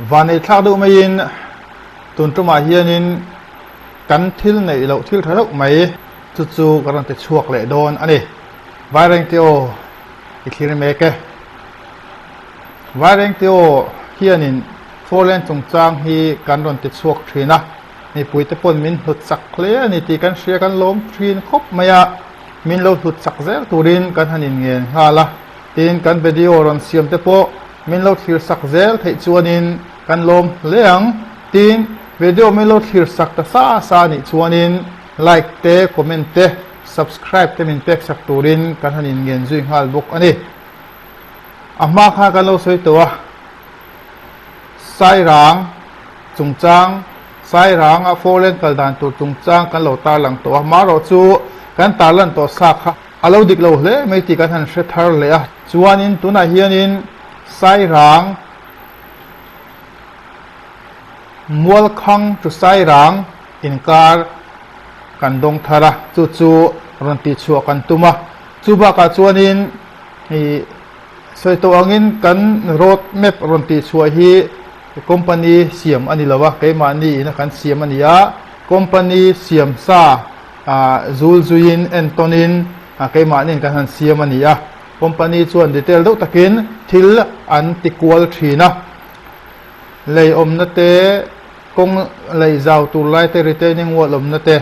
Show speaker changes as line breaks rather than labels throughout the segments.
Vanei thlak deuh maiin tun tumah hianin kan thil neih loh thil tha deuh mai chu chu ka rawn ti chhuak leh dawn a ni. Vairengte aw i thlir mek e. Vairengte aw hianin Foreland chungchang hi kan rawn ti chhuak thin a, mipuite pawn min hlut chak hle a ni tih kan hria kan lawm thin khawp mai a, min lo hlut chak zel turin kan han inngen nghal a, tin kan video rawn siam te pawh min lo thlir sak zel theih chuanin kan lawm hle ang. Tin, video min lo thlir sak ta sa sa anih chuanin like te, comment te, subscribe te min pek sak turin kan han inngen zui nghal bawk a ni. A hma khan kan lo sawi tawh a. Sairang chungchang, Sairanga foreland kal dan tur chungchang kan lo tarlang tawh a, marawh chu kan tarlan tawh sa kha a lo dik lo hle mai tih kan han hre thar leh a. Chuanin tunah hianin Sairang Mualkhang to Sairang inkar kan dawng thar a, chu chu rawn tihchhuah kan tum a. Chu bakah chuanin ih. Sawi tawh angin kan road map rawn tih chhuah hi company siam a ni lo a, keimahni ina kan siam a ni a, company siam sa zul zuiin entawnin keimahniin kan han siam a ni a, company chuan detail deuh takin thil an ti kual thin a, lei awmna te, kawng lei zau tur lai te, retaining wall awmna te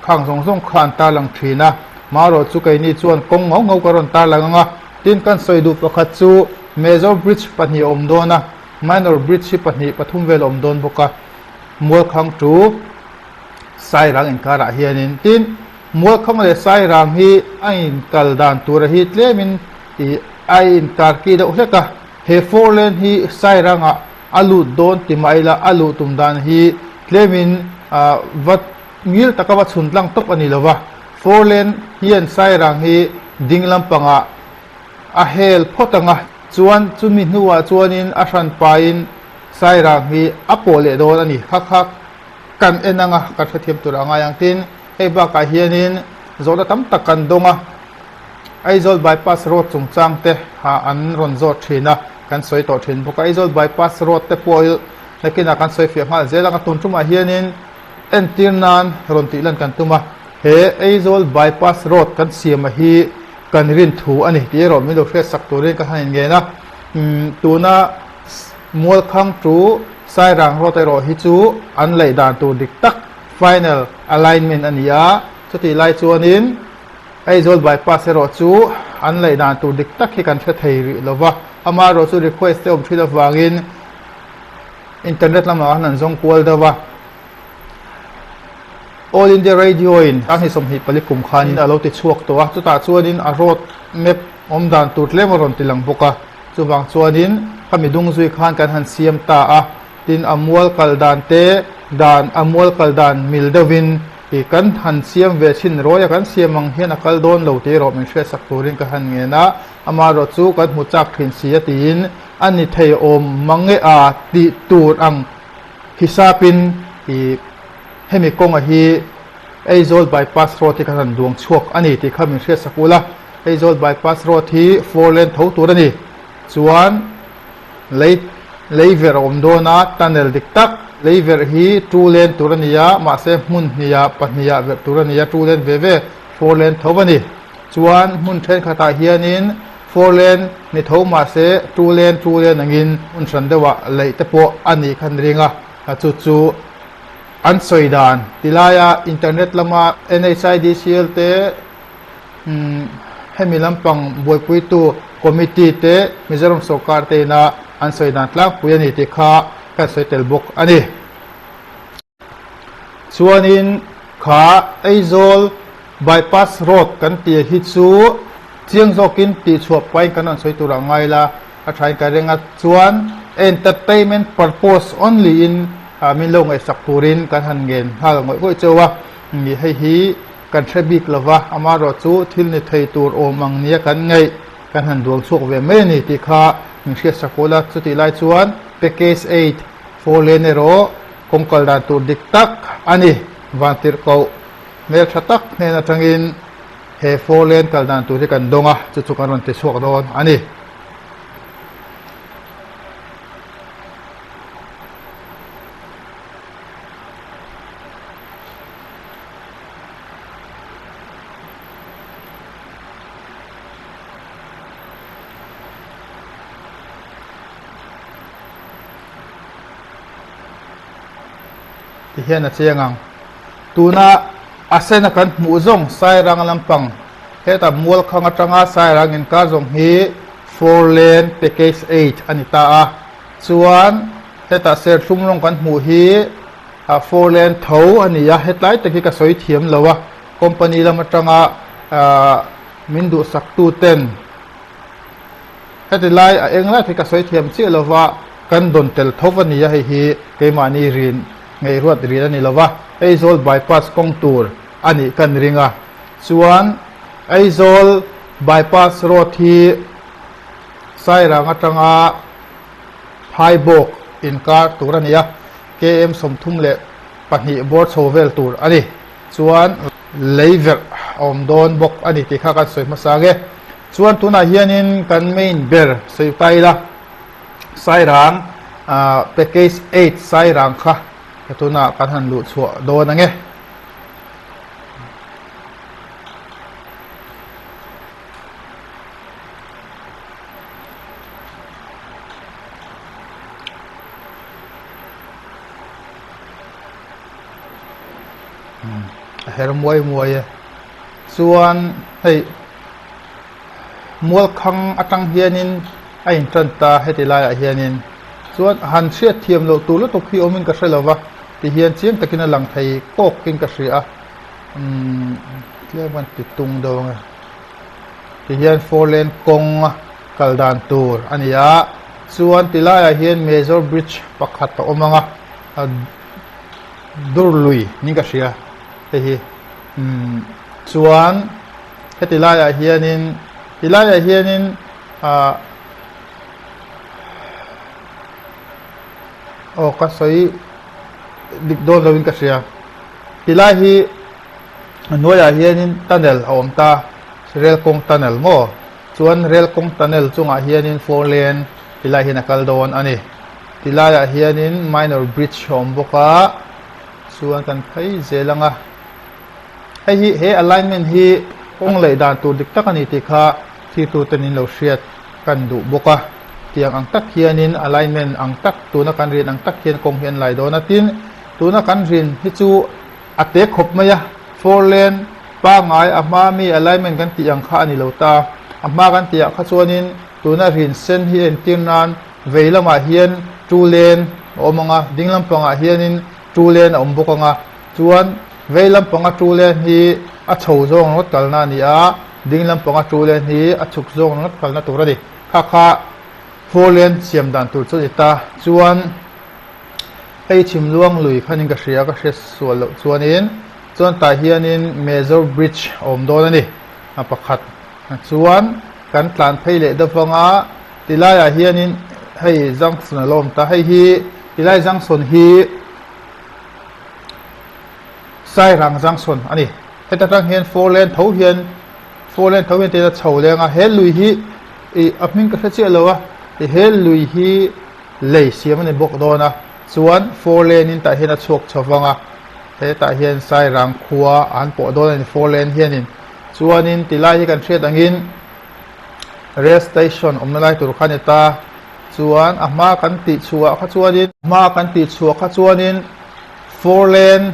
khang zawng zawng kha an tarlang thin a, marawh chu keini chuan kawng ngau ngau ka rawn tarlang ang a. Tin kan sawi duh pakhat chu Major Bridge pahnih a awm dawn a, Minor Bridge hi pahnih pathum vel a awm dawn bawk a, Mualkhang chu Sairang inkarah hianin tin Mualkhang leh Sairang hi a inkal dan tura hi tlemin ih a inkarki deuh hlek a, he four lane hi Sairangah a lut dawn ti mah ila a luh tum dan hi tlemin va ngil taka va chhun tlang tawp a ni lo va. Four lane hian Sairang hi ding lampangah a hel phawt ang a, chuan chumi hnuah chuanin a hran pain Sairang hi a pawh leh dawn a ni. Kha kha kan en ang a, kan hrethiam tur a ngai ang. Tin, hei bakah hianin zawhna tam tak kan dawng a, Aizawl Bypass Road chungchang te an rawn zawt thin a, kan sawi tawh thin bawk a. Aizawl Bypass Road te pawh nakinah kan sawi fiah nghal zel ang a, tun tumah hianin Entir nan rawn tih lan kan tum a, he Aizawl Bypass Road kan siam a hi kan rin thu a ni tih erawh min lo hriat sak turin ka han inngen a. Tuna Mualkhang to Sairang Road erawh hi chu an laih dan tur dik tak final alignment a ni a, chutih lai chuanin Aizawl Bypass erawh chu an laih dan tur dik tak hi kan hre thei rih lo va, amaherawh chu request te awm thin avangin Internet lamah khan an zawng kual deuh a, All India Radio in a hni 24 kum khanin a lo ti chhuak tawh a, chutah chuanin a road map awm dan tur tlem a rawn ti lang bawk a, chuvang chuanin khami dung zui khan kan han siam ta a, tin a mual kal dan te dan a mual kal dan mil deuhin ih kan han siam ve chhin rawi a, kan siam ang hian a kal dawn lo tih erawh min hriatsak turin ka han ngen a, amaherawh chu kan hmu chak thin si a tiin A ni thei awm mang e a tih tur ang hisapin i hemi kawnga hi Aizawl Bypass Road hi kan han duang chhuak a ni tih kha min hriat sak ula. Aizawl Bypass Road hi four lane tho tur a ni. Chuan lei lei verh a awm dawn a, tunnel dik tak lei verh hi two lane tur a ni a, mahse hmun hniha pahniha verh tur a ni a, two lane ve ve four lane tho a ni. Chuan hmun thenkhatah hianin Four lane ni tho mahse two lane two lane angin hmun hran deuhah laih te pawh a nih khan ring a, chu chu an sawi dan ti laia internet lama NHIDCL te hemi lampang buaipuitu committee te Mizoram sawrkar te ina an sawi dan tlangpui a ni tih kha kan sawi tel bawk a ni. Chuanin kha Aizawl Bypass Road kan tih hi chu chiang zawkin tihchhuah pahin kan rawn sawi turah ngai la, a thain ka reng a. Chuan entertainment purpose only in min lo ngaihsak turin kan han ngen nghal ngawih ngawih cheu a. Hei hi kan hre bik lova, amaherawh chu thil ni thei tur awm ang nia kan ngaih kan han duang chhuak ve mai a ni tih kha min hriatsak ula. Chutih lai chuan package eight four lane erawh Kawng kal dan tur dik tak a ni. Vantirhkoh hmel tha tak hnen atangin he four lane kal dan tur hi kan dawng a, chu chu kan rawn ti chhuak dawn a ni. Ti hian a chiang ang. Tuna a sena kan hmuh zawng Sairang lampang hetah Mualkhang atanga Sairang inkar zawng hi Four Lane Package Eight a ni ta a. Chuan hetah serthlum rawng kan hmuh hi Four Lane tho a ni a, hetlai tak hi ka sawi thiam lo a, company lam atanga min duhsak tu ten heti lai a eng lai hi ka sawi thiam chiah lo va, kan dawn tel tho a ni a, hei hi keimahni rin ngaihruat rin a ni lo va, Aizawl bypass kawng tur a nih kan ring a, chuan Aizawl bypass road hi Sairang atanga Phaibawk inkar tur a ni a, KM 32 bawr chho vel tur a ni. Chuan lei verh a awm dawn bawk a ni tih kha kan sawi hmasa ang e. Chuan tunah hianin kan main ber sawi ta ila, Sairang package eight Sairang kha tunah kan han luh chhuah dawn ang e. A her muai muai e. Chuan hei Mualkhang atang hianin a intan ta heti laiah hianin chuan han hriat thiam loh tur lutuk hi awmin ka hre lo va ti hian chiang takin a lang thei kawkin ka hria a umm tlem an ti tung deuh ang e. Ti hian four lane kawng kal dan tur a ni a, chuan ti laiah hian major bridge pakhat a awm ang a, dur lui niin ka hria hei hi umm chuan heti laiah hianin ti laiah hianin ah aw ka sawi dik dawn lovin ka hria ti lai hi. A hnuaiah hianin tunnel a awm ta, rel kawng tunnel maw? Chuan rel kawng tunnel chungah hianin four lane ti lai hian a kal dawn a ni. Ti laiah hianin minor bridge a awm bawk a, chuan kan phei zel ang a. Hei hi he alignment hi kawng leh dan tur dik tak a ni tih kha thirtuten in lo hriat kan duh bawk a. Tiang ang tak hianin alignment ang tak tuna kan rin ang tak hian kawng hi an lai dawn a. Tin, tuna kan rin hi chu A te khawp mai a, four lane pangngai a hma mi alignment kan tih ang kha a ni lo ta. A hma kan tih ah kha chuanin tuna rin sen hi entir nan vei lamah hian two lane a awm ang a, ding lampangah hianin two lane a awm bawk ang a. Chuan vei lampanga two lane hi a chho zawng ringawt kalna a ni a, ding lampanga two lane hi a chhuk zawng ringawt kalna tur a ni. Kha kha four lane siam dan tur chu a ni ta. Chuan. Hei Chhimluang lui khanin ka hria ka hriat sual loh chuanin chuan tah hianin Major Bridge a awm dawn a ni a pakhat chuan kan tlan phei leh deuh vanga tilaiah hianin hei junction a lo awm ta hei hi tilai junction hi Sairang junction a ni heta tang hian four lane tho hian four lane tho hian tina chho leng a he lui hi ih a hming ka hre chiah lo a he lui hi. Lei siam a ni bawk dawn a, chuan four lane in tah hian a chhuak chho vang a, hetah hian Sairang khua an pawh dawn a ni four lane hianin. Chuanin tilai hi kan hriat angin rail station awmna lai tur kha a ni ta, chuan a hma kan tih chhuah kha chuanin hma kan tih chhuah kha chuanin four lane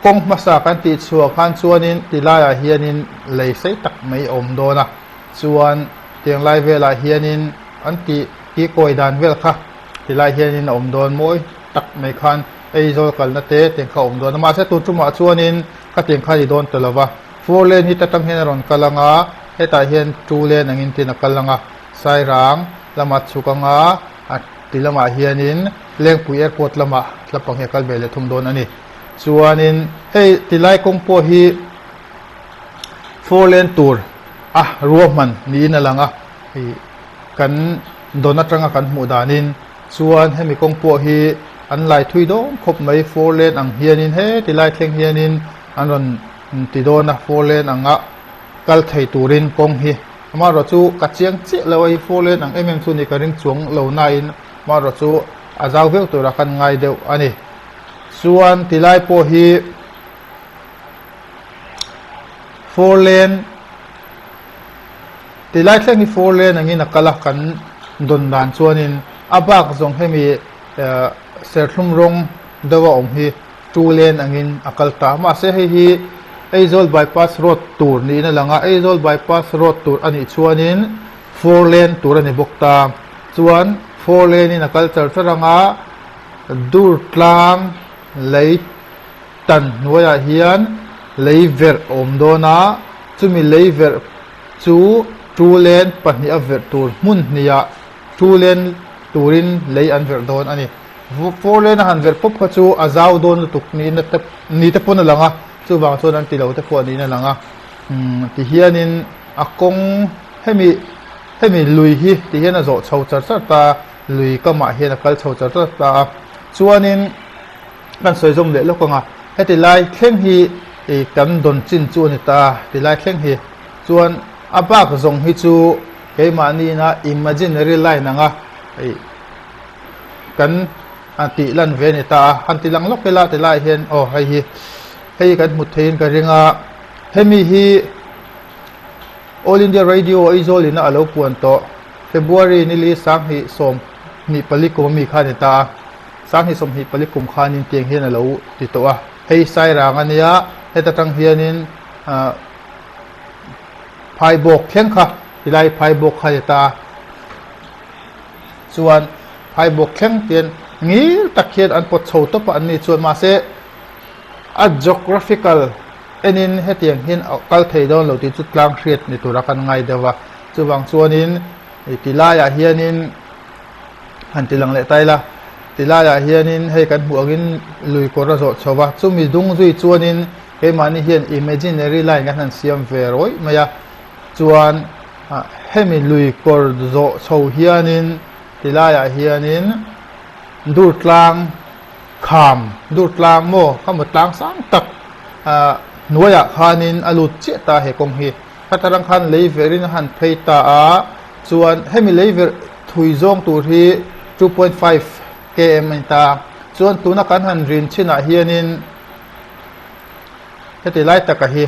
kawng hmasa kan tih chhuah khan chuanin tilaiah hianin lei sei tak mai a awm dawn a. Chuan tiang lai velah hianin an tih tih kawi dan vel kha tilai hianin a awm dawn mawi tak mai khan Aizawl kalna te tiang kha a awm dawn a mahse tun tumah chuanin khatiang kha a ni dawn ta lo va four lane hi ta tang hian a rawn kal ang a hetah hian two lane angin tin a kal ang a Sairang lama chhuk ang a a ti lamah hianin Lengpui airport lamah tlapang hi a kal ve leh thung dawn a ni chuanin hei tilai kawng pawh hi Four lane tur a ruahman niin a lang a, hei kan dawn atanga kan hmuh danin chuan hemi kawng pawh hi an lai thui dawn khawp mai four lane ang hianin heti lai thleng hianin an rawn ti dawn a four lane anga kal thei turin kawng hi amaherawh chu ka chiang chiah lo a hi four lane ang em em chu ni ka ring chuang lo nain amaherawh chu a zau viau tura kan ngai deuh a ni chuan tilai pawh hi. Four lane ti lai thleng hi four lane angin a kal a kan dawn dan chuanin. A bak zawng hemi serthlum rawng deuha awm hi two lane angin a kal ta. Mahse hei hi Aizawl bypass road tur niin a lang a, Aizawl bypass road tur a nih chuanin four lane tur a ni bawk ta. Chuan four lane in a kal char char ang a, Durtlang lei tan hnuaiah hian lei verh a awm dawn a, chumi lei verh chu two lane pahniha verh tur hmun hnihah two lane turin lei an verh dawn a ni. Four lane a han verh pawp kha chu a zau dawn lutuk niin a te ni te pawn a lang a, chuvang chuan an ti lo te pawh niin a lang a. Umm tihianin a kawng hemi hemi lui hi tihian a zawh chho char char ta a, lui kamah hian a kal chho char char ta a, chuanin. Kan sawi zawm leh lawk ang a, heti lai thleng hi ih kan dawn chin chu a ni ta a, ti lai thleng hi chuan a bak zawng hi chu keimahni ina imaginary line anga ih kan tih lan ve a ni ta a, han ti lang lawk ila ti lai hian aw hei hi hei kan hmu theiin ka ring a, hemi hi All India Radio Aizawl ina a lo puan tawh February nili 2024 kum ami kha a ni ta a. 2024 kum khanin tiang hian a lo ti tawh a, hei Sairang a nia, heta tang hianin ah Phaibawk thleng kha tilai Phaibawk kha a ni ta a, chuan Phaibawk thleng tian ngil tak hian an pawt chho tawp a an ni chuan mahse a geographical enin hetiang hian a kal thei dawn lo tih chu tlang hriat ni tura kan ngai deuh a, chuvang chuanin tilaiah hianin. Han ti lang leh ta ila, ti laiah hianin hei kan hmuh angin lui kawr a zawh chho va, chumi dung zui chuanin keimahni hian imaginary line kan han siam ve rawih mai a, chuan hemi lui kawr zawh chho hianin ti laiah hianin dur tlang kham, dur tlang maw kha maw tlang sang tak hnuaiah khanin a lut chiah ta he kawng hi. Khat atang khan lei verhin a han phei ta a, chuan hemi lei verh thui zawng tur hi 2.5 km a ni ta. Chuan tuna kan han rin chinah hianin heti lai taka hi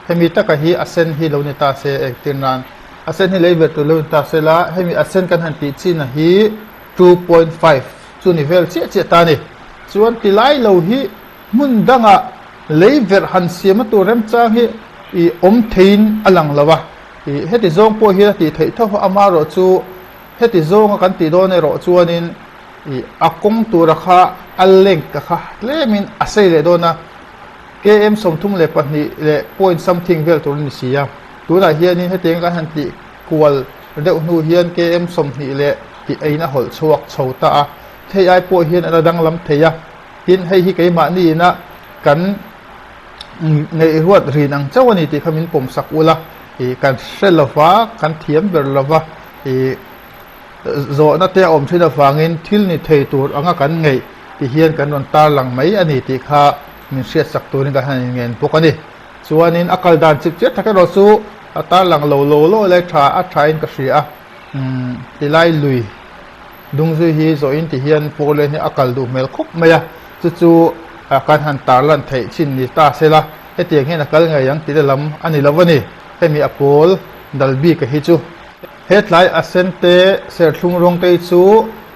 hemi taka hi a sen hi lo ni ta se engtir nan a sen hi lei verh tur lo ni ta se la hemi a sen kan han tih chinah hi 2.5 chu ni vel chiah chiah ta a ni. Chuan ti lai lo hi Hmun dangah lei verh han siamna tur remchang hi ih awm theiin a lang lo a, ih heti zawng pawh hian a tih theih tho a, amaherawh chu heti zawnga kan tih dawn erawh chuanin ih a kawng tura kha a length a kha tlemin a sei leh dawn a, km 32 leh point something vel tur a ni si a, tunah hianin hetiang kan han tih kual deuh hnu hian km 20 leh tih eiin a hawlh chhuak chho ta a, hei ai pawh hian a la danglam thei a. Tin, hei hi keimahni ina kan ngaihruat rin ang chauh a ni tih kha min pawm sak ula, ih kan hre lo va, kan thiam ber lo va, ih zawhna te a awm thin avangin thil ni thei tur anga kan ngaih ti hian kan rawn tarlang mai a ni tih kha min hriat sak turin kan han inngen bawk a ni. Chuanin a kal dan chip chiat tak erawh chu a tarlang lo lo lo lai tha a thain ka hria a, umm tilai lui. Dungzui hi zawhin ti hian Portland hi a kal duh hmel khawp mai a, chu chu kan han tarlan theih chin ni ta se la, hetiang hian a kal ngei ang tih lam a ni lo a ni, hemi a pawl dal bik a hi chu. He tlai a sen te serthlum rawng te hi chu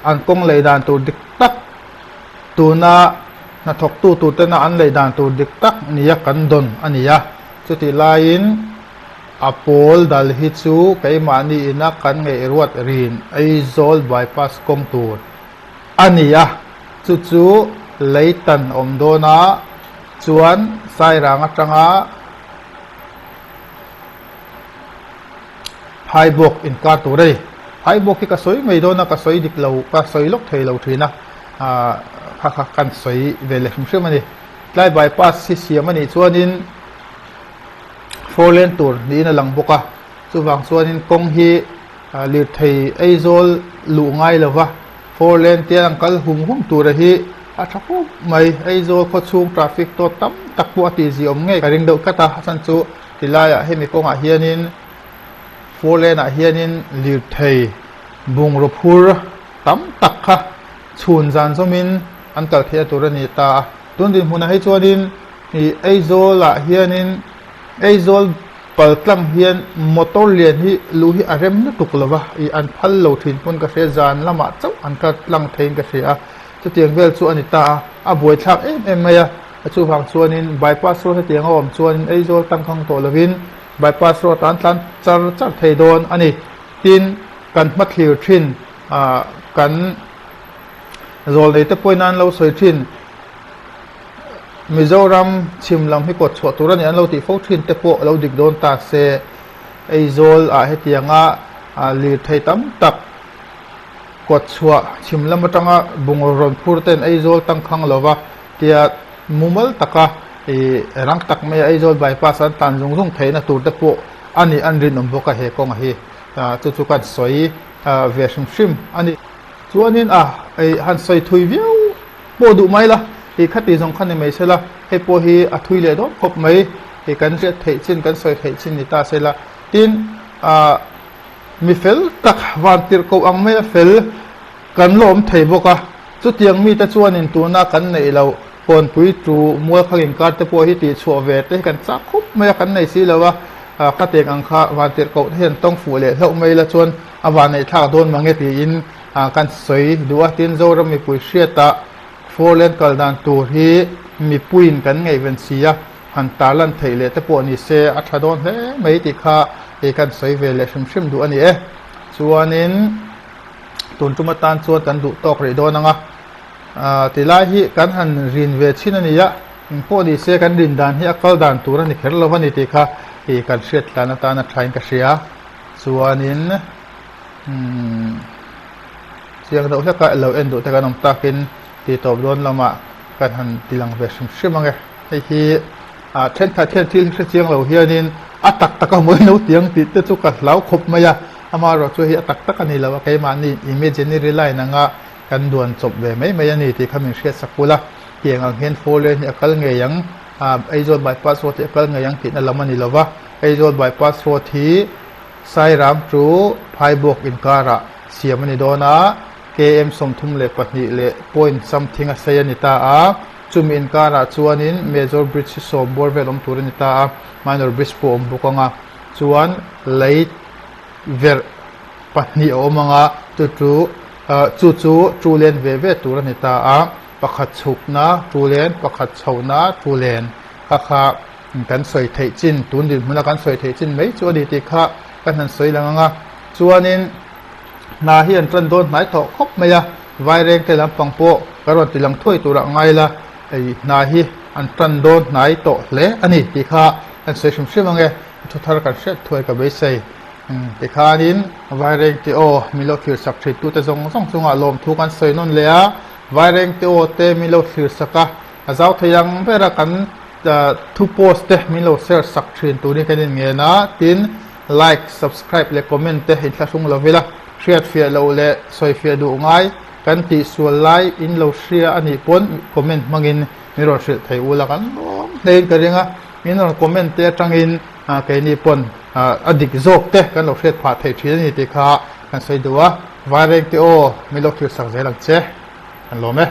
an kawng lei dan tur dik tak, tuna hnathawktu tur tena an lei dan tur dik tak nia kan dawn a ni a, chutih laiin, A pawl dal hi chu keimahni ina kan ngaihruat rin Aizawl bypass kawng tur a ni a, chu chu leitan awm dawn a, chuan Sairang atanga Phaibawk inkar tur a ni. Phaibawk hi ka sawi mai dawn a, ka sawi dik lo, ka sawi lawk thei lo thin a, kha kha kan sawi ve leh hrim hrim a ni. Tlai bypass hi siam a nih chuanin. Four lane tur niin a lang bawk a, chuvang chuanin kawng hi lirthei Aizawl luh ngai lova four lane te an kal hum hum tura hi a tha khawp mai. Aizawl khawchhung traffic tawt tam tak pawh a tihzih awm ngei ka ring deuh tlat a, a chhan chu tilaiah hemi kawngah hianin four lane ah hianin lirthei bungraw phur tam tak kha chhun zan zawmin an kal theihna tur a ni ta a, tun dinhmunah hi chuanin. Ih Aizawl ah hianin Aizawl Pal tlang hian motor lian hi luh hi a rem lutuk lo va, ih an phal lo thin pawn ka hria, zan lamah chauh an kal tlang theiin ka hria a, chutiang vel chu a ni ta a, a buaithlak em em mai a, chuvang chuanin bypass road hetiang a awm chuanin Aizawl tangkhang tawh lovin bypass road ah an tlan char char thei dawn a ni. Tin, kan hmathlir thin ah kan zawlnei te pawhin an lo sawi thin. Mizoram chhim lam hi kawt chhuah tur a ni an lo tih fo thin te pawh lo dik dawn ta se, Aizawl ah hetianga lirthei tam tak kawt chhuah chhim lam atanga bungraw rawn phur ten Aizawl tangkhang lova tia mumal taka ih rang tak maia Aizawl bypass an tan zung zung theihna tur te pawh a nih an rinawm bawk a he kawnga hi chu chu kan sawi ve hrim hrim a ni. Chuanin a han sawi thui viau. Pawh duh mai la, ih khati zawng kha ni mai se la, hei pawh hi a thui leh dawn khawp mai, ih kan hriat theih chin, kan sawi theih chin ni ta se la. Tin, ah mi fel tak van tirh koh ang maia fel kan la awm thei bawk a, chutiang mite chuanin tuna kan neih loh kawnpui tu mualkhang inkar te pawh hi tihchhuah ve te hi kan chak khawp mai a, kan nei si lo a, ah khatiang ang kha van tirh koh te hian tawng fuh leh hlauh mai la chuan a vanneih thlak dawn mange tiin Ah kan sawi duh a, tin Zoram mipui hriatah four lane kal dan tur hi mipuiin kan ngaihven si a, han tarlan theih leh te pawh ni se a tha dawn hle mai tih kha hei kan sawi ve leh hrim hrim duh a ni e. Chuanin tun tum atan chuan kan duh tawk rih dawn ang a, ah tilai hi kan han rin ve chhin a ni a, engpawh ni se kan rin dan hi a kal dan tur a ni kher lo a ni tih kha hei kan hriat tlan atan a thain ka hria. Chuanin. Umm chiang deuh hlek a lo en duh te kan awm takin tih tawp dawn lamah kan han ti lang ve hrim hrim ang e. Hei hi ah thenkhat hian thil hre chiang lo hianin a tak tak a mawi lo tiang tih te chu ka hlau khawp mai a, amaherawh chu hei a tak tak a ni lo a, keimahni imaginary line anga kan duan chawp ve mai mai a ni tih kha min hriat sak bul a, tiang ang hian four lane hi a kal ngei ang, ah Aizawl bypass road hi a kal ngei ang tihna lam a ni lo va, Aizawl bypass road hi Sairang chu Phaibawk inkarah siam a ni dawn a, KM 32 leh point something a sei a ni ta a, chumi inkarah chuanin Major Bridge hi sawm bawr vel awm tur a ni ta a, Minor Bridge pawh a awm bawk ang a, chuan lei verh pahnih a awm ang a, chu chu chu chu two lane ve ve tur a ni ta a, pakhat chhukna two lane, pakhat chhohna two lane kha kha. Kan sawi theih chin, tun dinhmuna kan sawi theih chin mai chu a ni tih kha kan han sawi lang ang a. Chuanin hna hi an tan dawn hnai tawh khawp mai a, Vairengte lampang pawh ka rawn ti lang thuai turah ngai la, hei hna hi an tan dawn hnai tawh hle a ni tih kha kan sawi hrim hrim ang e, thu thar kan hriat thuai ka beisei. Tikhanin Vairengte aw min lo thlir sak thin tute zawng zawng chungah lawmthu kan sawi nawn leh a, Vairengte aw te min lo thlir sak a, a zau thei ang bera kan Thu post te min lo share sak thin turin kan inngen a, tin like, subscribe leh comment te inthlahrung lo ila, hriatfiah loh leh sawifiah duh ngai kan tihsual lai in lo hria a nih pawn comment hmangin min rawn hrilh thei ula kan lawm hlein ka ring a, min rawn comment te atangin keini pawn a dik zawk te kan lo hriat phah theih thin a ni tih kha kan sawi duh a, Vairengte aw min lo thlir sak zel ang che, kan lawm e.